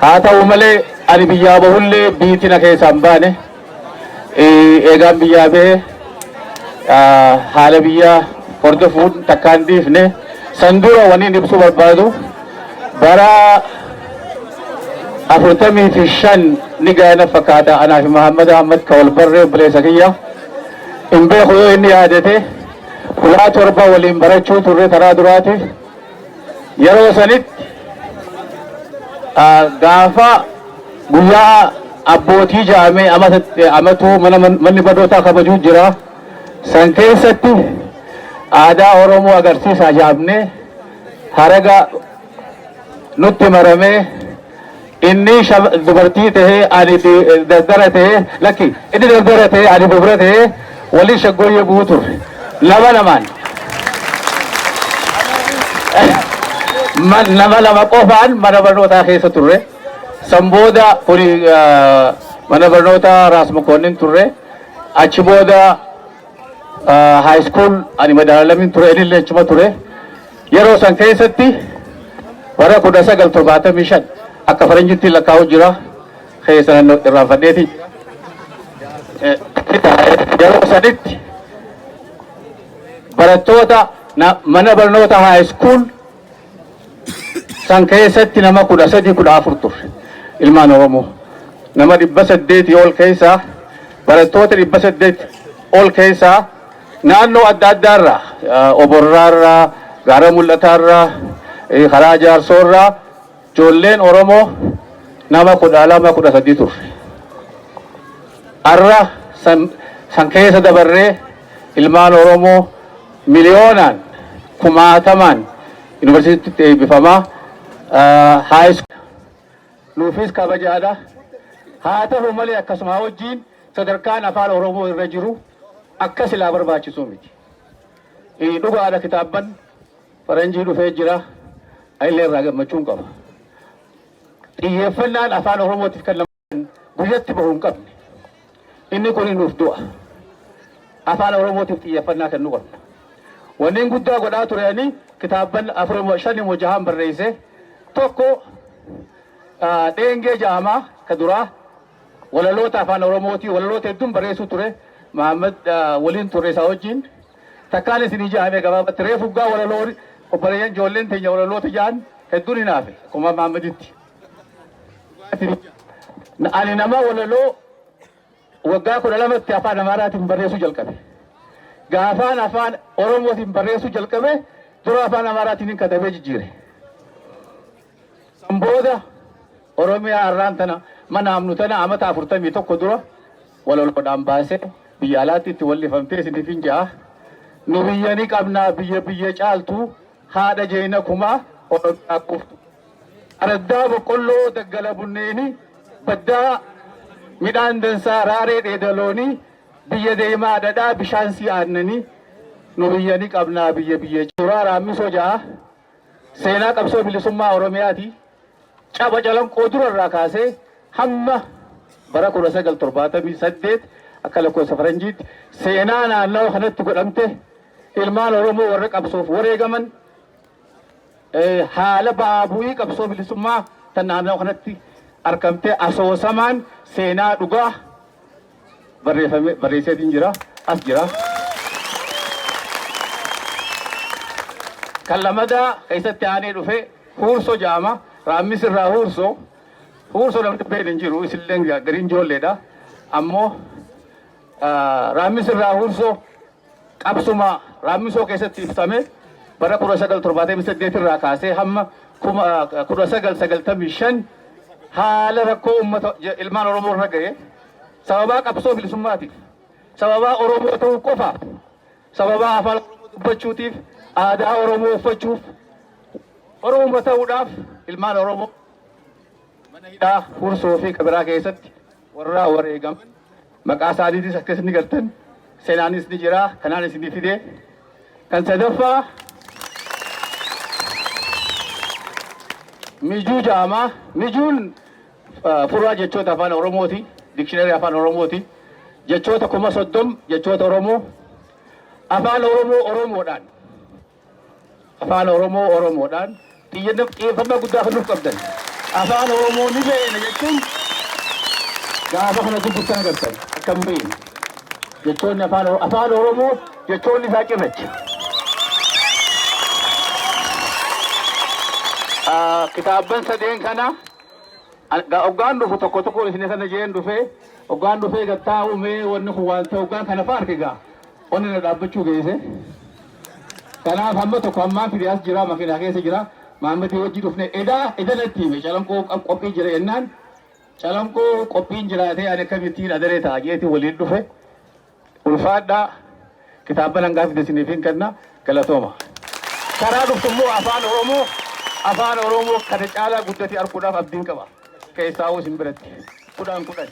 Haa ta'u malee, ani biyyaa bahullee biitti na keessaa hin baane. Eegaan biyyaa bahe haala biyyaa hordofuun takkaan dhiifne. San dura waniin ibsuu barbaadu, bara 45 ni gaana fakkaata, anaa fi Mahammad Ahmad ka wal barree, obboleessa kiyya. Hin beeku yoo inni yaadate, kulaa 7 waliin barachuu turre karaa duraati. Yeroo sanitti gaafa guyyaa abbootii jaamee amatuu manni barnootaa kabajuu jira. San keessatti aadaa Oromoo agarsiisaa jaamnee haraga nutti maramee, inni dubartii tahee ani dardara tahee, lakki, inni dardara tahee ani dubra tahee waliin shaggooyyee bu'uu turre lama lamaan. Nama lama qofaan mana barnootaa keessa turre. San booda kuni mana barnootaa Raas Mokonnin turre. Achi booda high school ani madaalamiin ture, inni achuma ture. Yeroo san keessatti bara 1975 akka faranjitti lakkaa'u jira, keessa irraanfadheeti. Yeroo sanitti barattoota mana barnoota high school san keessatti nama 13, 14 turre ilmaan Oromoo. Nama 800 ol keessaa, barattoota 800 ol keessaa, naannoo adda addaarraa, Oborraarraa, Gaara Mul'ataarraa, karaa Jaarsoorraa ijoolleen Oromoo nama 12, 13 turre. Har'a san keessa dabarree ilmaan Oromoo miliyoonaan, kumaatamaan yuunivarsiitiitti eebbifamaa high nuufis kabajaadha. Haa ta'u malee, akkasuma wajjin sadarkaan afaan Oromoo irra jiru akka silaa barbaachisuu miti. Dhugaadha, kitaabban faranjii dhufee jira. Illee irraa gammachuun qaba. Xiyyeeffannaan afaan Oromootiif kan guyyatti bahuu hin qabne. Inni kun nuuf du'a. Afaan Oromootiif xiyyeeffannaa kennuu qabna. Wanneen guddaa godhaa turanii kitaabban afur, shan immoo jahaan barreesse. Tokko Dheengee ja'amaa, ka duraa walaloota afaan Oromootii, walaloota hedduun barreessuu ture. Mahammad waliin turre isaa wajjin. Takkaan isinii ja'ame gabaabatti. Reefu ggaa walaloo obboleeyyan ijoolleen teenya walaloota ja'an hedduun hin hafe akkuma Mahammaditti. Ani nama walaloo waggaa 12tti afaan Amaaraatiin barreessuu jalqabe. Gaafaan afaan Oromootiin barreessuu jalqabe dura afaan Amaaraatiin hin katabee jijjiire. San booda Oromiyaa har'aan tana mana amnu tana amata 41 dura walaloodhaan baasee biyya alaatti itti wallifamtee isiniif hin ja'a. Nu biyya ni qabnaa, biyya biyya caaltu, haadha jeena kumaa, Oromiyaa quuftu. Araddaa boqqolloo, daggala bunneeni, baddaa midhaan dansaa, raaree dheedaloonii, biyya deemaa dhadhaa, bishaan sii aannanii. Nu biyya ni qabnaa, biyya biyya. Suuraa Raammisoo ja'a. Seenaa qabsoo bilisummaa Oromiyaati. Caba Calanqoo durarraa kaasee hamma bara 1978 akka lakkoofsa faranjiitti seenaa naannawa kanatti godhamte, ilmaan Oromoo warra qabsoof wareegaman, haala ba'aa bu'ii qabsoo bilisummaa tan naannawa kanatti argamte asoosamaan seenaa dhugaa barreeffame barreesseetiin jira, as jira. Kan lamadaa keessatti aanee dhufe Huursoo jedhama. Raammis irraa Huursoo. Huursoo namni beekne hin jiru, isillee gariin ijoolleedha. Ammoo Raammis irraa Huursoo qabsuma Raammisoo keessatti ibsame bara 1978 irraa kaasee hamma 1995 haala rakkoo uummata ilmaan Oromoo irra ga'e, sababaa qabsoo bilisummaatiif, sababaa Oromoo ta'uu qofaaf, sababaa afaan Oromoo dubbachuutiif, aadaa Oromoo uffachuuf, Oromoo ta'uudhaaf ilmaan Oromoo mana hidhaa Fursoo fi Kabiraa keessatti warra wareegaman maqaa isaaniitis akkas ni galtan, seenaanis ni jira, kanaan isinii fide. Kan sadaffaa Mijuu ja'ama. Mijuun furaa jechoota afaan Oromooti. Dictionary afaan Oromooti. Jechoota 30,000 jechoota Oromoo afaan Oromoo Oromoodhaan, afaan Oromoo Oromoodhaan xiyyeeffannaa guddaa kan nuuf qabdan. Afaan Oromoo ni beekna jechuun gaafa kana dubbistan agartan akka hin beekne. Jechoonni afaan Oromoo jechoonni isaa cirracha. Kitaabban sadeen kana hoggaan dhufu tokko tokko isin kana jeen dhufee, hoggaan dhufee gattaa uumee wanni kun waan ta'u hoggaan kana fa'a arge gaa onni na dhaabbachuu geesse. Kanaaf hamma tokko hammaan fide as jira, makiinaa keessa jira. Maammatii wajji dhufne edaa edanatti hime. Calanqoo qophii jira jennaan, Calanqoo qophiin jiraatee ani akkamittiin adaree ta'a jeetiin waliin dhufe. Ulfaadhaa, kitaabban hangaa fide isiniif hin kenna, galatooma. Karaa dhuftu immoo afaan Oromoo kana caalaa guddatee arguudhaaf abdiin qaba. Keessaawuu isin biratti. 10 10.